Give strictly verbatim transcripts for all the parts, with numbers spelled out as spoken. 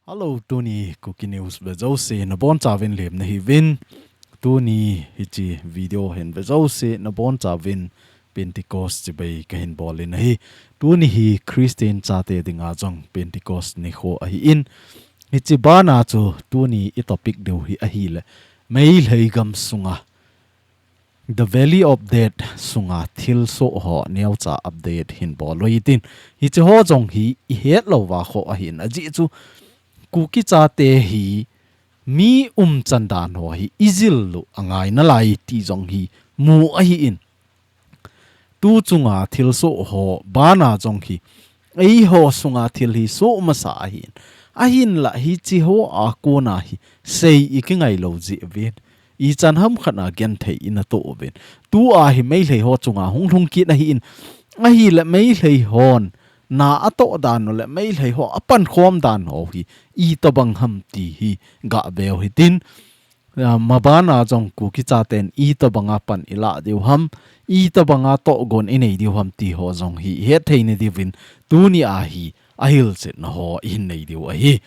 Hello, tuni Kuki News ve jouse nabonchauvin lemna hiuvin. Tuni hiche video hin ve jouse nabonchauvin Pentecost chibai kahin bolin ahi. Tuni hi Christian chate dinga jong Pentecost nikho ahin. Hiche bana chu tuni i topic diu hi ahile, Meitei gam sunga The Valley of Death sunga thilsoh ho neocha update hin bol u hitin. Hiche ho jong hi i het louva kho ahin, ajeh chu Kuki chate hi mi umchan dan ho hi i jil u angai nalai ti jong hi mu ahin. Tu chunga thilsoh ho bana jong hi eiho sunga thil hi soh masa ahin. Ahinla hiche ho a kona hi sei i kingai lou jeh uvin, ichan ham khat a genthei i natoh uvin. Tua hi Meitei ho chunga hung lhung kit ahin. Ahile Meitei hon na atoh dan u le Meitei ho apankhom dan u hi itobang ham ti hi gave u hitin. Ah, mabana jong Kuki chaten itobanga pan i lah diu ham, itobanga tohgon i nei diu ham ti ho jong hi i hetthei na diuvin, tuni a hi a hilchetna ho i hin nei diu ahi.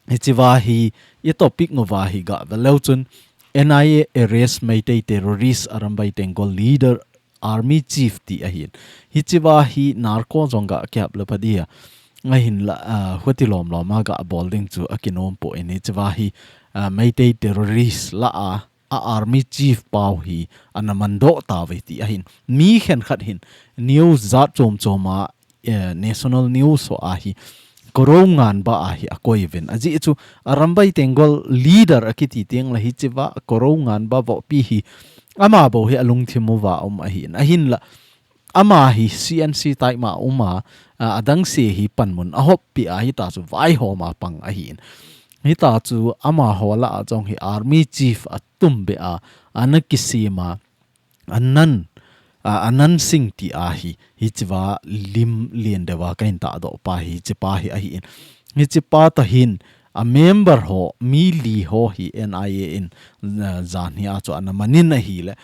Hichea hi i topic uva hi gave leu chun, N I A arrest Meitei terrorist Arambai Tenggol leader army chief ti ahin. Hichea hi narco jong ga kihap le pha dia. Ahinla, ah, huti lom lom a gabol ding chu akinom poi. Hichea hi, ah, Meitei terrorist lah a, a army chief pau hi ana mandoh tauve ti ahin. Mi khenkhat hin news jat chom chom a, eh, national news ho a hi Korounganba a hi akoi uvin. Ajeh chu Arambai Tenggol leader akiti teng le hichea Korounganba vohpi hi ama bou hi alungthim uva um ahin. Ahinla ama hi C N C taima uma, a, adang se hi panmun ahop pi a hita chu vaihom a pang ahin. Hita chu amaho lah a jong hi army chief atum be a, ana kisem a, Anand, a, Anand Singh ti a hi, hichea lim lien deuva kahin tahdoh pa hi, hichepa hi ahin. Hichepa toh hin, a member ho, mi li ho hi N I A in, a, jan hi a chu ana manin ahile.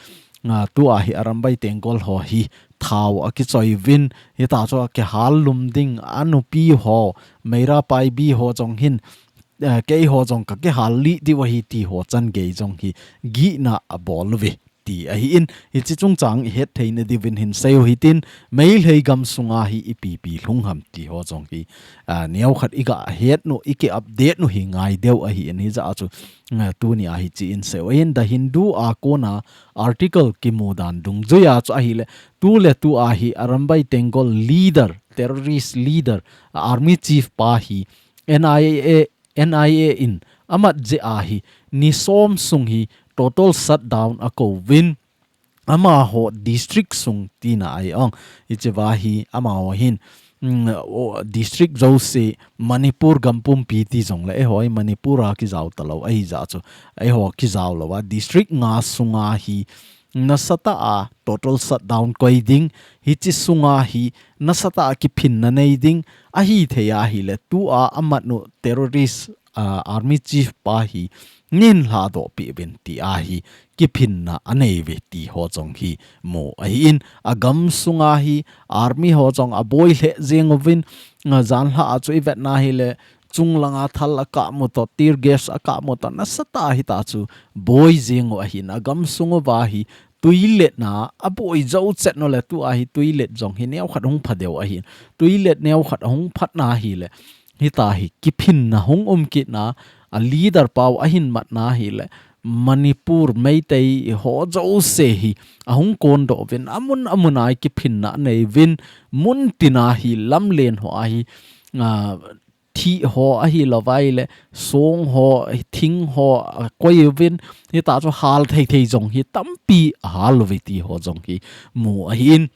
A, tua hi Arambai Tenggol ho hi thao akichoi uvin, hita chu akihal lum ding, anupi ho, Meira Paibi ho jong hin, a, keiho jong kakihal lih diu ahi ti ho chan gei jong hi gihna abol uve ti ahin, hiche chungchang i hetthei na diuvin hin sei u hitin, Meitei gam sunga hi ipi ipi lhung ham ti ho jong hi, a, neokhat i gahet u, i ki update u hi ngai deu ahin, hijeh a chu, a, tuni a hiche in sei u ahin, The Hindu a kona article kimu dan dungjuia chu ahile, tu le tu a hi Arambai Tenggol leader, terrorist leader, army chief pa hi N I A N I A in amat jeh a hi ni som sung hi total shutdown akouvin, amaho district sung tina ahi ong. Hichea hi amaho hin, mm, o, district jouse Manipur gam pumpi ti jongle, eiho hi Manipur a kijao talou ahi jeh a chu, eiho kijao louva district nga sunga hi nasatah a total shutdown koi ding, hiche sunga hi nasatah a kiphinna nei ding, ahithei ahile tua amat u terrorist, a, army chief pa hi nei lhadoh peh uvin ti a hi kiphinna anei uve ti ho jong hi mu ahin, agam sunga hi army ho jong aboi lheh jeng uvin, a, janhi a chu i vetna hile, chunglanga thal akap mu toh, tear gas akap mu toh, nasatah a hita chu boi jeng u ahin, agam sung uva hi toilet na aboi jou chet u le tua hi toilet jong hi neokhat hung pha deu ahin, toilet neokhat ahung phatna hile, hita hi kiphinna hung um kitna, a leader pau ahin matna hile, Manipur Meitei ho jouse hi ahung kondoh uvin, amun amun a hi kiphinna anei uvin, mun tina hi lamlen ho a hi, a, thih ho ahilouva ahile, song ho, thing ho, a, koi uvin, hita chu hal thei thei jong hi tampi ahal uve ti ho jong hi mu ahin,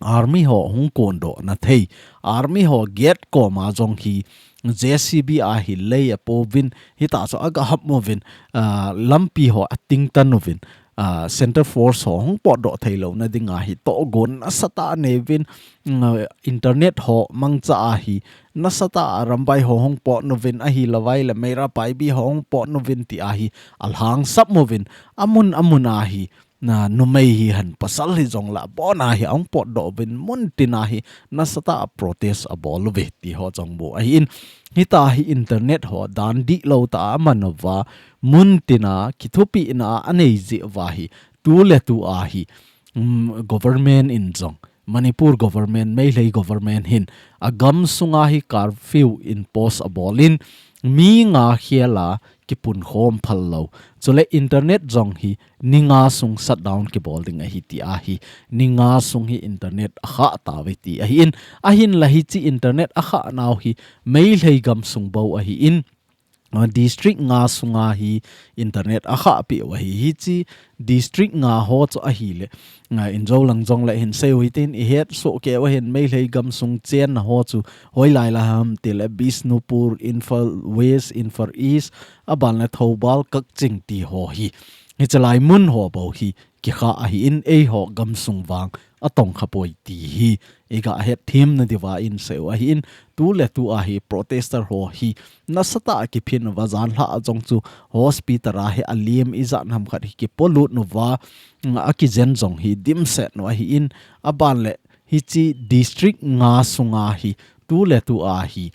army ho hung kondoh na thei, army ho gate koma jong hi J C B a hi lei apouvin, hita chu aga hap uvin, a, lampi ho ating tan uvin, a, center force ho hung potdoh thei louna dinga hi tohgon nasatah a nei uvin, mm, internet ho mangcha a hi nasatah a Arambai ho hung pot uvin ahilouva ahile Meira Paibi ho hung pot uvin ti a hi alhangsap uvin, amun amun a hi na numei hihen pasal hijongle abona hi ahung potdoh uvin muntina hi nasatah a protest abol uve ti ho jong mu ahin. Hitia hi internet ho dan dihlou tah a aman uva muntina kithupina anei jeh uva hi tuletua hi, um, government in jong Manipur government, Meitei government hin agamsunga hi curfew impose abolin mi nga khel a kipunkhom phal lou. Chule internet jong hi ni nga sung shutdown kibol ding ahi tia hi ni nga sung hi internet akhah tauve ti ahin, ahinla hiche internet akhah nau hi Meitei gamsung bou ahin, ah, district nga sunga hi internet akhah peh u ahi. Hiche district nga ho chu ahile, ah, injo lang jongle hin seiu hitin ihet soh keiu ahin, Meitei gamsung chenna ho chu hoilai lai ham tile Bishnupur, Imphal West, Imphal East, aban le Thoubal, Kakching ti ho hi. Hiche lai mun ho bou hi kikhah ahin eiho gamsung vang atongkha poi ti hi iga hetthem nadiuva inseiu ahin, tuletua hi protester ho hi nasatah a kiphin uva, janlhah a jong chu hospital a hi alem ijat ham khat hi kipolut uva, mm, akijen jong hi dimset u ahin, aban le hiche district nga sunga hi tuletua hi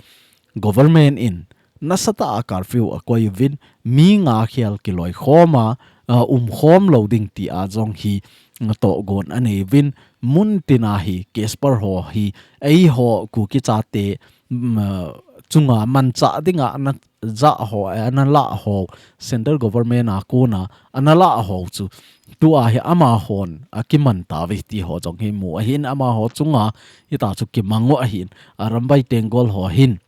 government in nasatah a curfew akoi uvin, mi nga khel kiloikhom a, ah, umkhom lou ding tia jong hi, ah, tohgon anei uvin, muntina hi Casper ho hi eiho Kuki chate, mm, ah, chunga manchah dinga ana jah ho, eh, ana lah ho, central government a kona ana lah ho chu tua hi amahon akiman tauve ti ho jong hi mu ahin, amaho chunga hitia chu kimang u ahin, Arambai Tenggol ho hin,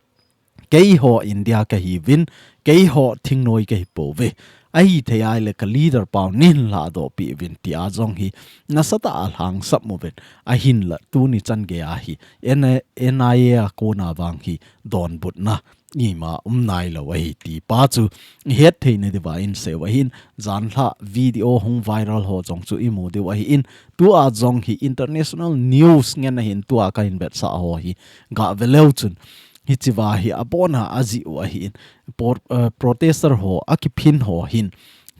keiho India kahiuvin, keiho thingnoi kahipouve. Ahithei ahile ka leader pau neihin lhadohpeh uvin tia jong hi nasatah a lhangsap uvin, ahinla tuni chan geiya hi N-, N I A a kona vang hi donbutna ima um nailou ahi ti pa chu ihet thei nadiuva inseiu ahin, janlhah video hung viral ho jong chu imu diu ahin, tua jong hi international news ngen ahin, tua kahin vetsah ho hi gah ve leu chun hichea hi abona ajih u ahin, por-, eh, protester ho akiphin ho hin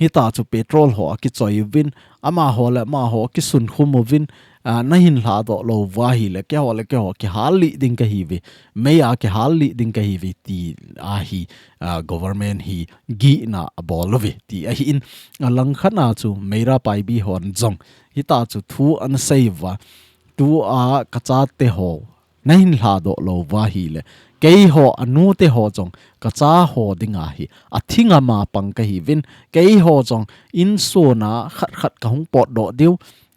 hitia chu petrol ho akichoi uvin, amaho le amaho kisunkhum uvin, ah, neihin lhadoh lou uva ahile keiho le keiho kihal lih ding kahiuve, mei a kihal lih ding kahiuve tia hi, ah, government hi gihna abol uve ti ahin, alangkhat a chu Meira Paibi hon jong hitia chu thu anasei uva, tua kachate ho neihin lhadoh lou uva ahile, keiho anute ho jong kacha ho dinga hi athing a mapang kahiuvin, keiho jong insung a khat khat kahung potdoh diu,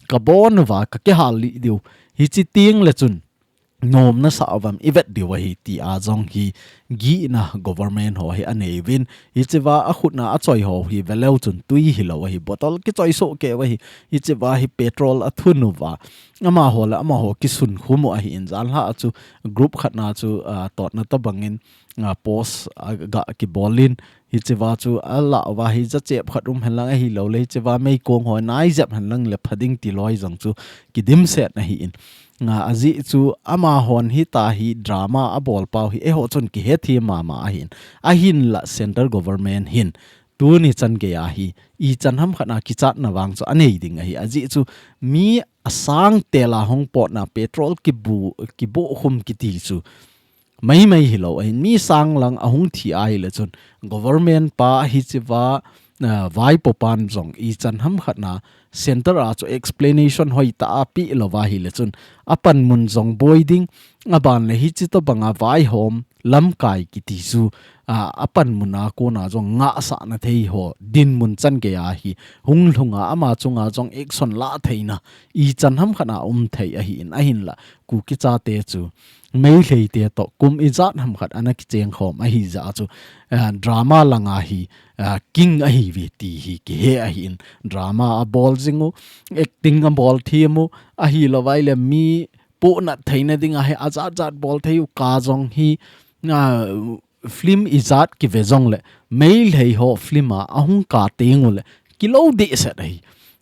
kabon uva kakihal lih diu, hiche tengle chun nom nasah uvem ivet diu ahi tia jong hi gihna government ho hi anei uvin, hichea akhut a achoi ho hi ve leu chun tui hilou ahi, bottle kichoi soh kei u ahi, hichea hi petrol athun uva, amaho le amaho kisunkhum u ahin, janlhah a chu group khat a chu, ah, totna tobangin, ah, post, ah, ga kibolin, hichea chu alah uva hi jachep khat um henlang ahilouleh hichea meikong ho naijep henlang le pha ding ti loi jong chu kidimset ahin. Nga ajeh chu amahon hitia hi drama abol pau hi eiho chun kihethem mama ahin. Ahinla central government hin tuni chan geiya hi ichan ham khat a kichatna vang chu anei ding ahi. Ajeh chu mi asang tel a hung potna petrol kibu, kibukhum kiti chu maimai hilou ahin, mi sang lang ahung thi ahile chun government pa hichea, ah, vaipo pan jong ichan ham khat a center a chu explanation hoitah a apeh lou uva ahile chun apanmun jong boi ding, aban le hiche tobanga vaihom lamkai kiti chu, ah, apanmun a kona jong ngahsahna thei ho dinmun chan geiya hi hung lhunga ama chunga jong action la theina ichan ham khat a um thei ahin, ahinla Kuki chate chu Meitei te toh kum ijat ham khat ana kicheng khom ahi jeh a chu, ah, drama langa hi, ah, king ahiuve ti hi kihe ahin, drama abol jing u, acting abol them u, ahilou vaile mi pohnat theina dinga hi ajat jat bol thei u, ka jong hi, ah, film ijat kive jongle Meitei ho film a ahung ka teng ule kilou dehset ahi.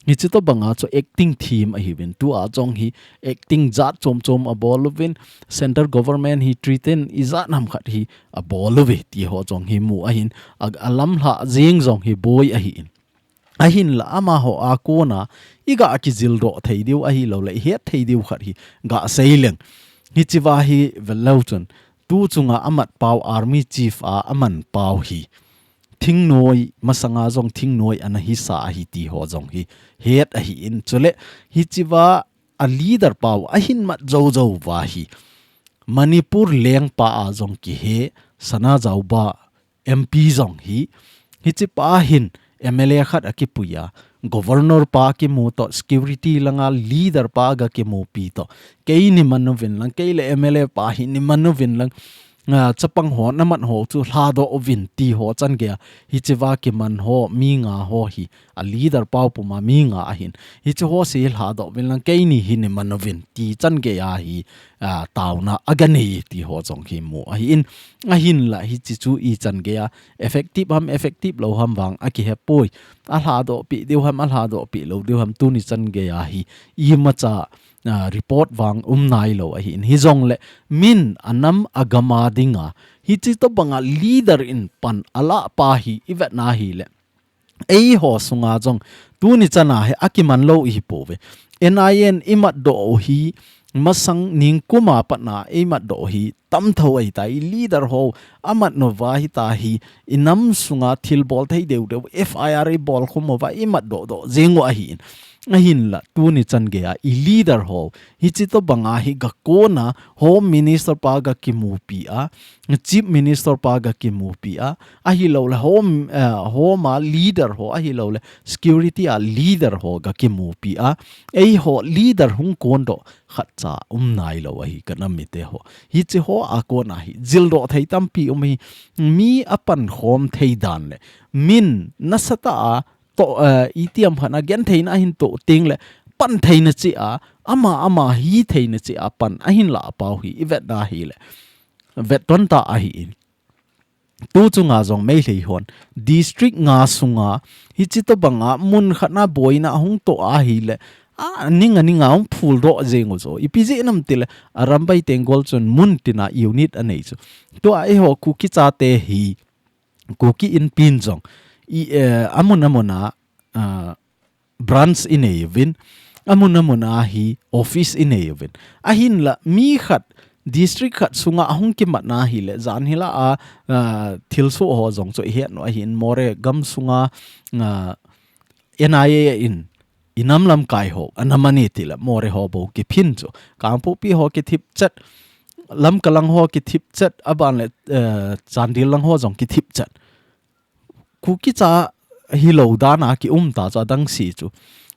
Hiche tobanga chu acting them ahiuvin, tua jong hi acting jat chom chom abol uvin, central government hi threaten ijat ham khat hi abol uve ti ho jong hi mu ahin, a, alamlhah jeng jong hi boi ahin. Ahinla amaho a kona i ga kijildoh thei diu ahilouleh i het thei diu khat hi ga seileng. Hichea hi velou chun, tu chunga amat pau army chief a aman pau hi thingnoi, masanga jong thingnoi ana hisa ahi ti ho jong hi het ahin, chule hichea a leader pau ahin mat jou jou uva hi Manipur lengpa a jong kihe Sanajaoba M P jong hi, hichepa hin M L A khat akipui a, governor pa kimu toh, security langa leader pa ga kimupi toh, kei nei man uvin lang, kei le M L A pa hi nei man uvin lang, ah, chapang ho namat ho chu lhadoh uvin ti ho chan geiya, hichea kiman ho mi nga ho hi a leader pau puma mi nga ahin, hiche ho se lhadoh uvin lang, kei nei hi nei man uvin ti chan geiya hi, ah, taona aga nei ti ho jong hi mu ahin, ahinla hiche chu ichan geiya effective ham effective lou ham vang akihepoi. Alhadohpi diu ham, alhadohpi lou diu ham, tuni chan geiya hi imacha, ah, report vang um nailou ahin. Hijongle min anam agam a dinga hiche tobanga leader in pan alah pa hi ivet na hile, eiho sunga jong tuni chana hi akiman lou ihi pouve. N I A in imat doh u hi, masang ningkuma patna imat doh u hi tamtho ahitai, leader ho amat nauva hitahi, inam sunga thilbol thei deu deu, F I R ibol khum uva imat doh doh jeng u ahin. Ahinla tuni chan geiya i leader ho hiche tobanga hi ga kona Home Minister pa ga kimupi a, Chief Minister pa ga kimupi a, ahilouleh Home, eh, Home a leader ho, ahilouleh security a leader ho ga kimupi a, eiho leader hung kondoh khatcha um nailou ahi ka nam mite ho. Hiche ho a kona hi jildoh thei tampi um hi, mi apankhom thei dan le min nasatah a toh, eh, itiham khat a gentheina ahin toh tengle pan theina cheh a, ama ama hitheina cheh a pan ahin lah pau hi ivet na hile, vet tonta ahin. Tu chunga jong Meitei hon district nga sunga hiche tobanga mun khat na boina ahung toh ahile, a, ning a ning a hung phuldoh jeng u chu. Ipi jeh ham itile, Arambai Tenggol chun mun tina unit anei chu. Tua eiho Kuki chate hi Kuki Inpi in jong i, eh, amun amun a, ah, branch inei uvin, amun amun a hi office inei uvin. Ahinla mi khat, district khat sunga ahung kimat na hile, jan hilai a, ah, thilsoh ho jong chu ihet u ahin, Moreh gam sunga, ah, N I A in inam lamkai ho ana man e tile, Moreh ho bou kiphin chu. Kangpokpi ho kithip chet, Lamka lang ho kithip chet, aban le, eh, Chandel lang ho jong kithip chet. Kuki cha hilou dan a kium ta chu adang si chu.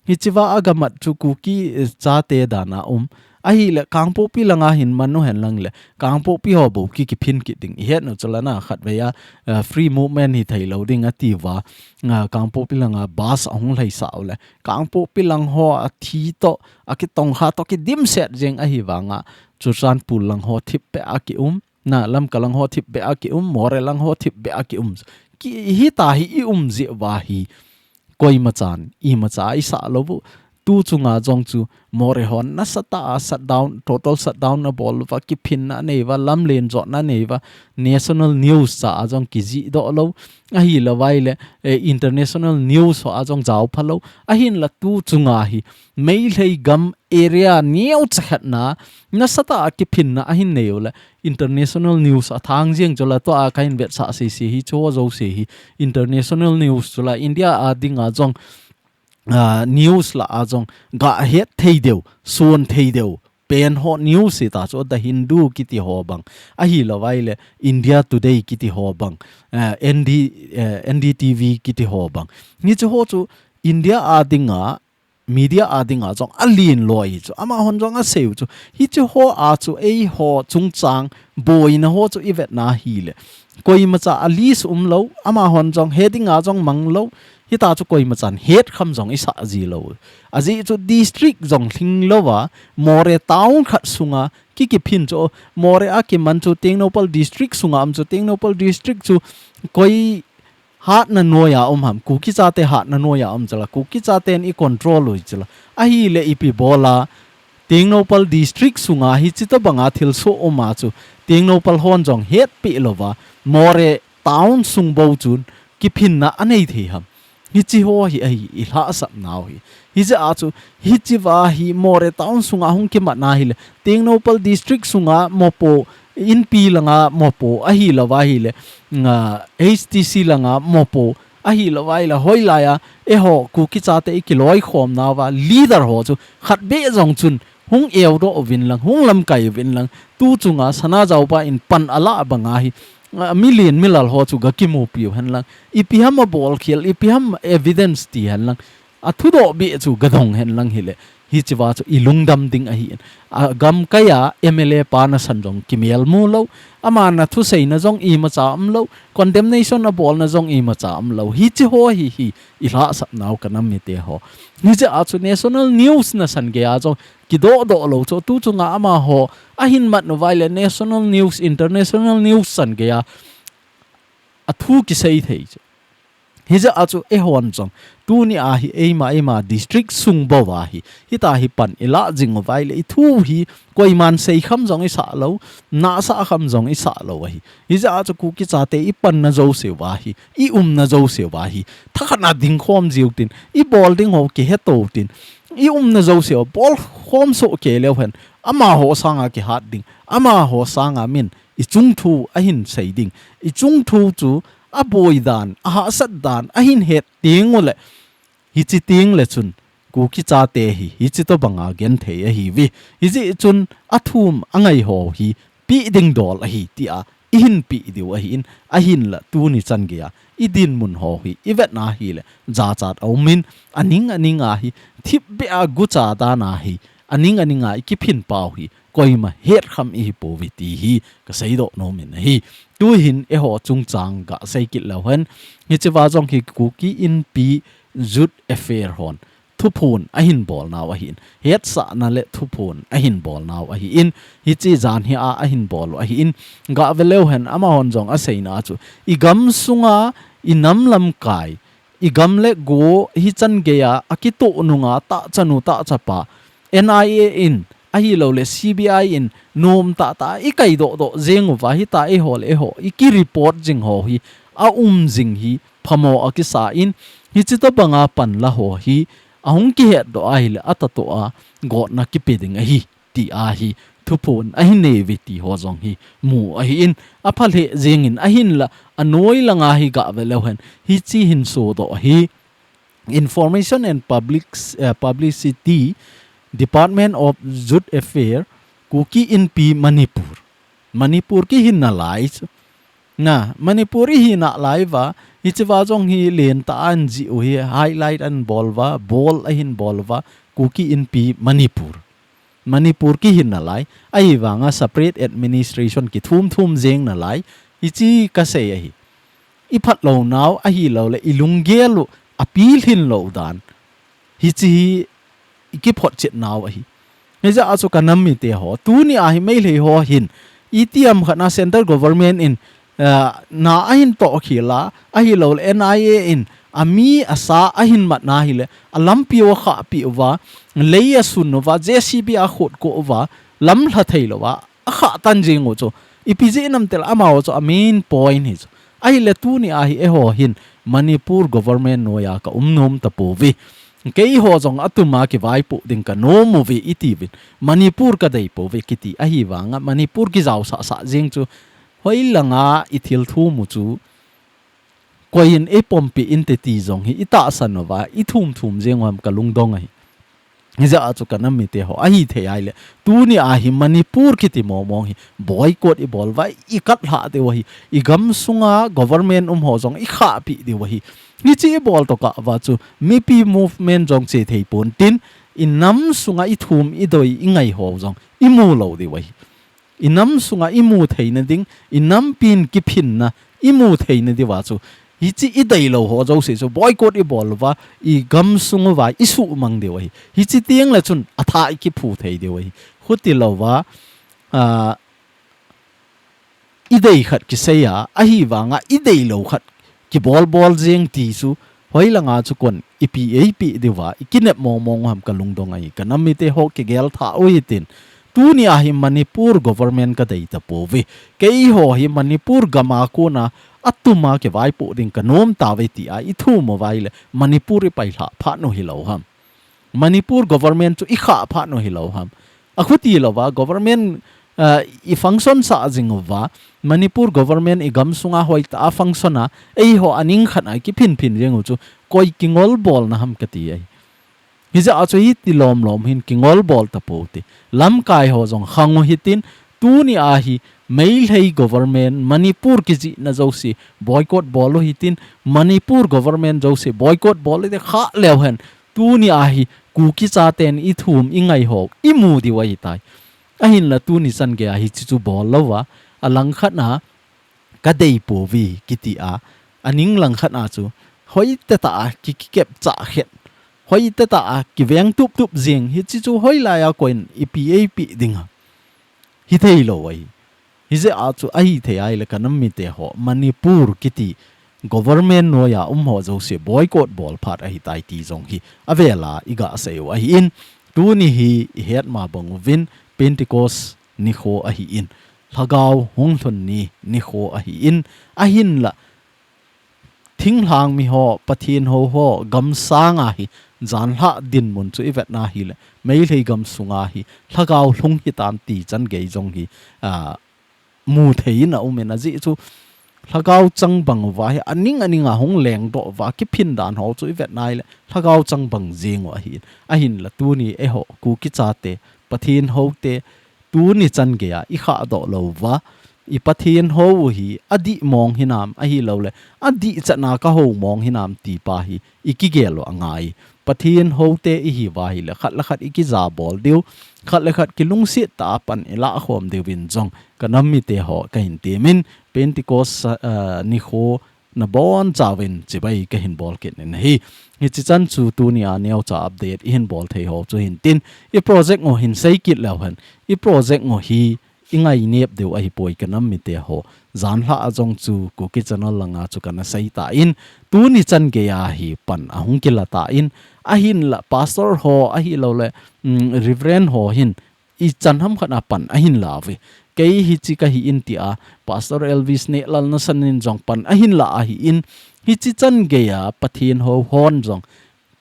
Hichea aga mat chu Kuki, eh, chate dan a um. Ahile Kangpokpi langa hin man u hen lang le, Kangpokpi ho bou ki kiphin kit ding. Ihet u chu lana khatvei a, eh, free movement hithei lou ding ati uva, ah, Kangpokpi langa bus ahung lhaisah u le, Kangpokpi lang ho athi toh, akitongkha toh, kidimset jeng ahi vanga, Churachandpur lang ho thip beh a kium. Na, Lamka lang ho thip beh a kium, Moreh lang ho thip beh a kium. Ki, hitahi ium jeh uva hi koima chan imacha isah lou u. Tu chunga jong chu Moreh hon nasatah a shutdown, total shutdown abol uva, kiphinna anei uva, lamlen jotna anei uva, national news cha a jong kijih doh lou. Ahilou vai le, eh, international news ho a jong jao pha lou. Ahinla tu chunga hi Meitei gam area neocha khat na, nasatah a kiphinna ahin nei u le, international news a thang jeng chu la, tua kahin vetsah sese hi, chu ho jouse hi international news chu la, India a dinga jong, ah, news lah a jong ga het thei deu, suon thei deu pen ho news hita chu, The Hindu kiti ho bang, ahilou vai le India Today kiti ho bang, eh, N D, eh, N D T V kiti ho bang. Hiche ho chu India a dinga media a dinga jong alen loi chu, amahon jong asei u chu. Hiche ho a chu eiho chungchang boina ho chu ivet na hile, koima cha a list um lou, amahon jong he dinga jong mang lou, hita chu koima chan het kham jong isah ji lou. Ajeh chu district jong lhing louva, Moreh town khat sunga ki, kiphin chu, Moreh a kiman chu Tengnoupal district sunga um chu, Tengnoupal district chu koi hatna noiya um ham, Kuki chate hatna noiya um chu la, Kuki chaten i control u chu la. Ahile ipi bol a, Tengnoupal district sunga hiche tobanga thilsoh um a chu, Tengnoupal hon jong hetpi louva, Moreh town sung bou chun kiphinna anei thei ham. Hichi ho hi ahi, i lhahsapnau hi. Hijeh a chu, hichi va hi Moreh town sunga hung kimatna hile, Tengnoupal district sunga mopo, Inpi langa mopo, ahilouva hile, nga, H T C langa mopo, ahilouva hile, hoilaiya, eiho, Kuki chate i kiloikhomnauva, leader ho chu, khat beh jong chun, hung eudoh uvin lang, hung lamkai uvin lang, tu chunga Sanajaopa in pan alah banga hi, a, milen milal ho chu ga kimupiu hen lang, ipi ham abolkhel, ipi ham evidence ti hen lang, athudoh beh chu ga dong hen lang hile, hichi va chu i lungdam ding ahi in. A, gamkaiya M L A pa nasan jong kimelmu lou, ama nathuseina jong imacha umlou, condemnation abolna jong imacha umlou. Hichi ho hi hi, i lhahsapnau ka nam mite ho. Hijeh a chu national news nasan geiya jong, kidohdoh lou chu, tu chunga amaho, ahin mat uva hile national news, international news san geiya, athu kisei thei chu. Hijeh a chu eihon jong, tunia hi eima, eima district sung bouva hi, hitia hi pan i lah jing uva hile i thu hi, koiman seikham jong i sah lou, nasah kham jong i sah lou ahi. Hijeh a chu Kuki chate i panna jouseuva hi, i umna jouseuva hi, thakhatna dingkhom jiu tin, i bol ding ho kihetou tin, i umna jouseuva bolkhom soh kei leu hen, amaho sanga kihat ding, amaho sanga min, i chungthu ahin sei ding. I chungthu chu aboi dan, ahahsat dan, ahin het teng uleh, hichi teng le chun, Kuki chate hi, hichi tobanga genthei ahiuve. Hijeh chun, athum angai ho hi, peh ding dol ahi, tia, i hin peh diu ahi in, ahinla tuni chan geiya, i dinmun ho hi, i vetna hile, jachat aumin, aning aninga hi, thipbeh a gucha dana hi, aning aninga i kiphin pau hi, koima hetkham ihi pouve ti hi, ka seidoh nomin ahi. Tuhin eiho chungchang ga sei kit leu hen. Hichi va jong hi Kuki Inpi Youth Affair hon. Thuphon ahin bolnau ahi in. Hetsahna le thuphon ahin bolnau ahi in. Hichi jan hi a ahin bol u ahi in. Ga ve leu hen amahon jong aseina chu. I gam sunga i nam lamkai. I gam le go hi chan geiya, akitoh nunga tahchanu tahchapa. N I A in, ahilouleh C B I in, nom tahtah, i kaidohdoh jeng uva hitia eiho le eiho, i kireport jing ho hi, aum jing hi, phamo akisa in, hichi tobanga panla ho hi, ahung kihetdoh ahile, atatoh a, gotna kipe ding ahi. Tia hi thuphon ahin neiuve ti ho jong hi mu ahi in, aphalheh jengin ahinla anoi langa hi ga ve leu hen hichi hin sodoh ahi. Information and Public, eh, Publicity Department of Youth Affair, Kuki Inpi Manipur. Manipur kihin nalai chu. Na, Manipur ihi nalai uva, hichi va jong hi lentah a anjih u hi highlight ahin bol uva, bold ahin bol uva, Kuki Inpi Manipur. Manipur kihin nalai, ahivanga separate administration kithum thum jeng nalai, hichi ka sei ahi. I phatlounau ahilouleh, i lunggel u, apilhin lou dan. Hichi hi i kiphotchetnau ahi. Hijeh a chu ka nam mite ho, tunia hi Meitei ho hin, itiham khat na central government in, eh, na ahin tohkhel a, ahilouleh N I A in, ami asa ahin matna hile, alampiu akhahpeh uva, lei asun uva, J C B akhotkoh uva, lamlha theilouva, akhahtan jing u chu. Ipi jeh ham itile amaho chu a main point hi chu. Ahile tunia hi eiho hin Manipur government noiya ka um nom tapouve. Keiho jong atuma kivaipoh ding ka nom uve itiuvin. Manipur ka deipouve kiti ahivanga Manipur kijaosahsah jeng chu. Hoilanga i thilthum u chu. Koiyin eipompeh inte ti jong hi i tahsan uva, i thumthum jeng u ham ka lungdong ahi. Hijeh a chu ka nam mite ho, ahithei ahile. Tunia hi Manipur kiti mongmong hi, boycott i bol uva, i katlhah diu ahi. I gam sunga government um ho jong i khahpeh diu ahi. Hichi i bol tokah uva chu, mipi movement jong che thei pontin, i nam sunga i thum i doi i ngai ho jong, i mu lou diu ahi. I nam sunga i mu theina ding, i nampin kiphinna, i mu theina diuva chu. Hichi i deilou ho jouse chu, boycott i bol uva, i gam sung uva, i suhmang diu ahi. Hichi teng le chun, atha i kiphu thei diu ahi. Hutilouva, ah, i dei khat kisei a, ahivanga i deilou khat kibolbol jeng ti chu, hoilanga chu kon ipi eipeh diuva, i kinep mongmong u ham ka lungdong ahi, ka nam mite ho kigel tha u hitin. Tunia hi Manipur government ka dei tapouve. Keiho hi Manipur gam a kona atuma kivaipoh ding kanom tauve tia ithum uva ahile Manipur ipailha phat u hilou ham. Manipur government chu ikhah phat u hilou ham. Akhuti louva government, ah, ifunction sah jing uva, Manipur government igam sunga hoitah a function a, eiho aning khat a kiphinphin jing u chu koi kingolbolna ham kati ahi. Hijeh a chu hiti lomlom hin kingolbol tapou te. Lamkai ho jong khang u hitin, tuni a hi Meitei government, Manipur kijihna jouse boycott bol u hitin, Manipur government jouse boycott bol u hite, khah leu hen. Tuni a hi Kuki chaten ithum ingai ho imu diu ahitai. Ahinla tuni chan gei a hiche chu bol louva, alangkhat a kadei pouve kiti a, aning langkhat a chu hoitah a ki, kikep chah khet, hoitah a kiveng tuptup jing, hiche chu hoilai a koiin ipi eipe ding ham. Hithei lou ahi. Hijeh a chu ahithei ahile kanam mite ho, Manipur kiti government noiya um ho jouse boycott bol phat ahitai ti jong hi avel a iga sei u ahin, tuni hi ihet ma bang uvin Pentecost nikho ahin, Lhagao hung lhun ni nikho ahin, ahinla thinglhang mi ho, Pathen hou ho, gam sanga hi janlhah dinmun chu ivet na hile, Meitei gam sunga hi Lhagao lhung hitam ti chan gei jong hi, ah, mu thei in aum in, ajeh chu Lhagao chang bang uva hi aning aning a hung lengdoh uva kiphin dan ho chu ivet na hile, Lhagao chang bang jing u ahin, ahinla tuni eiho Kuki chate, Pathen houte, tuni chan gei a ikhah doh louva, i Pathen hou u hi adih mong hinam ahilouleh adih chan a kahou mong hinam ti pa hi ikigel u angai. Pathen houte ihiuva ahile khat le khat ikija bol diu, khat le khat kilungset tah a pan ilah khom diuvin jong kanam mite ho kahin temin, Pentecost, ah, nikho nabonchauvin chibai kahin bol kit in ahi. Hiche chan chu tuni a neocha update ihin bol thei ho chu hintin, i project u hin sei kit leu hen, i project u hi ingainep diu ahipoi kanam mite ho. Janlhah a jong chu Kuki Channel langa chu kana sei tan, tuni chan gei a hi pan ahung kila tan, ahinla pastor ho ahilouleh, mm, reverend ho hin ichan ham khat a pan ahin lauve. Kei hiche kahi in tia Pastor Elvis Nehlal Nasan in jong pan ahin la ahin, hiche chan gei a Pathen hou hon jong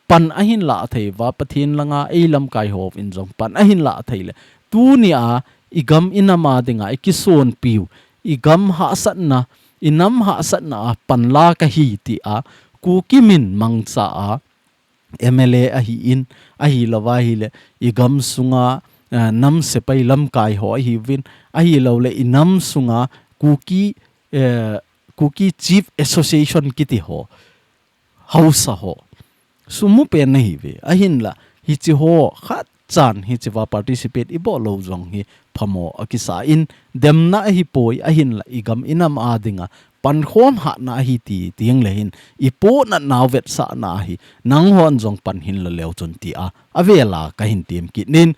pan ahin la thei uva, Pathen langa ei lamkai hon jong pan ahin la thei le, tuni a igam inam a dinga ikisonpiu, igam hahsatna, inam hahsatna a pan la kahi tia Kuki min mangcha a M L A ahin, ahilouva ahile igam sunga, eh, nam sepai lamkai ho ahiuvin, ahilouleh inam sunga Kuki, eh, Kuki Chief Association kiti ho, haosa ho, sum mu pen nahiuve. Ahinla hiche ho khat chan hichea participate ibol lou jong hi phamo akisa in, demna ahipoi, ahinla igam inam a dinga pankhom hatna ahi ti, ti jeng le hin, ipohnat nau vetsahna ahi, nanghon jong pan hin la leu chun tia avel a kahin tem kit in,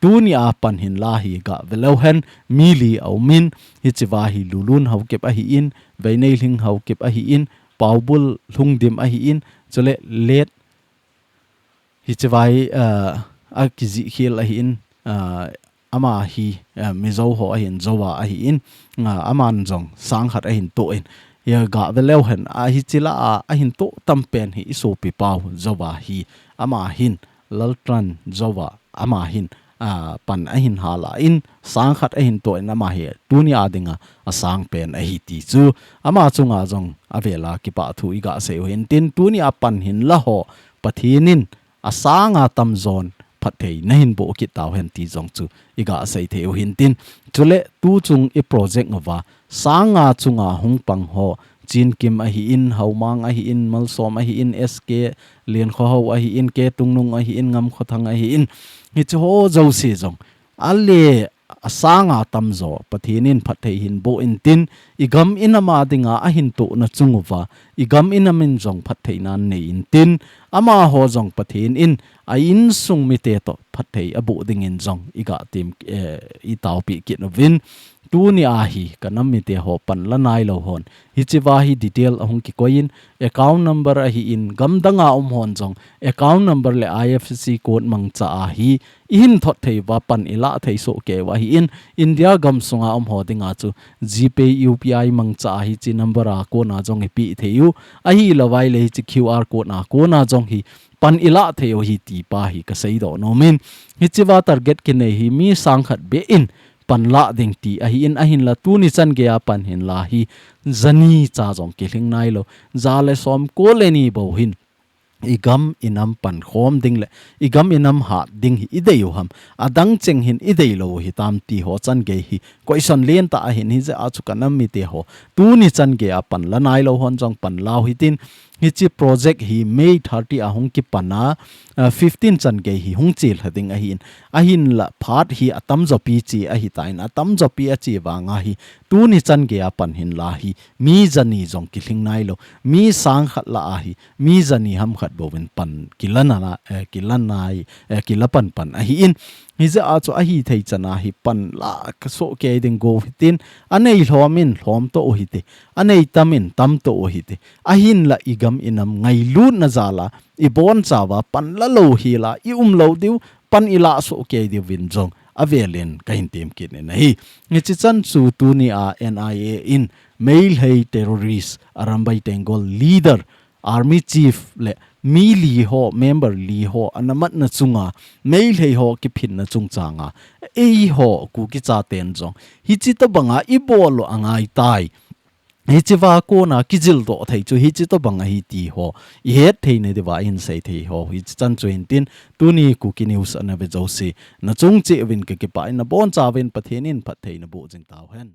tuni a pan hin la hi gave leu hen, mi li aumin, hichea hi Lulun Haokip ahin, Veineilhing Haokip ahin, Paobul Lhungdim ahin, chule late hichea hi, ah, akijih khel ahin, ah, ama hi, ah, Mizo ho ahin, Zowa ahin, ah, aman jong sang khat ahin toh in, hi gave leu hen, ah, hiche la a, ahin toh tam pen hi isopi pau Zowa hi, ama hin, Laltran Zowa, ama hin, ah, pan ahin hal in, sang khat ahin toh in, ama hi tuni a dinga asang pen ahi ti chu, ama chunga jong avel a kipah thu iga sei u hintin, tuni a pan hin la ho, Pathen in asanga tamjon phatthei nahin boh kit tauhen ti jong chu iga sei thei u hintin. Chule tuchung i project uva, sanga chunga hung pang ho, Chinkim ahin, Haomang ahin, Malsom ahin, S K Lenkhohao ahin, K Tungnung ahin, Ngamkhothang ahin, hiche ho jouse jong, ale asanga tamjo Pathen in phatthei hin boh intin, igam inam a dinga ahin tohna chung uva, igam inam in jong phattheina nei intin, amaho jong Pathen in a insung mite toh phatthei aboh dingin jong iga tem, eh, itaopi kit uvin. tuni a hi ka nam mite ho pan la nailou hon hiche va hi detail ahung kikoi in, account number ahin, gamdang a um hon jong account number le I F S C code mangcha a hi ihin thot thei uva pan ilah thei soh kei u ahin, India gam sunga um ho dinga chu GPay, U P I mangcha a hiche number a kona jong ipi thei u, ahilou vai le hiche Q R code a kona jong hi pan ilah thei u ahi ti pa hi ka seidoh nom in, hiche va target kinei hi mi sang khat beh in pan lah ding ti ahin, ahinla tuni chan gei a pan hin la hi jani cha jong kilhing nailou, ja le som ko le ni bou hin igam inam pan khom ding le igam inam hat ding hi idei u ham, adang cheng hin idei lou u hitam ti ho chan gei hi question lentah ahin, hijeh a chu ka nam mite ho tuni chan gei a pan la nailou hon jong pan lau hitin, hiche project hi May thirty a hung kipan a, ah, fifteen chan gei hi hung chelha ding ahin, ahinla phat hi atamjo pi che ahitan, atamjo pi ache vanga hi tuni chan gei a pan hin la hi mi jani jong kilhing nailou, mi sang khat lah a hi mi jani ham khat bou in pan kila na, eh, kila nai, eh, kila pan pan ahin, hijeh a chu ahithei chan a hi pan lah soh kei ding go hitin, anei lhom in lhom to u hite, anei tam in tam to u hite, ahinla igam inam ngailutna jal a iboncha uva pan la lou hel a ium lou diu, pan ilah soh kei diu vin jong avel in kahin tem kit in ahi. Hiche chan chu tuni a N I A in Meitei terrorist Arambai Tenggol leader, army chief le mi li ho, member li ho ana matna chunga Meitei ho kiphinna chungchang a eiho Kuki chaten jong hiche tobang a ibol u angai tai. Hiche va kona kijildoh thei chu hiche tobang ahi ti ho ihet theina diuva ihin sei thei ho hiche chan chu hintin, tuni Kuki News ana ve jouse nachung cheh uvin kakipah in, nabonchauvin Pathen in phatthei naboh jing tauhen.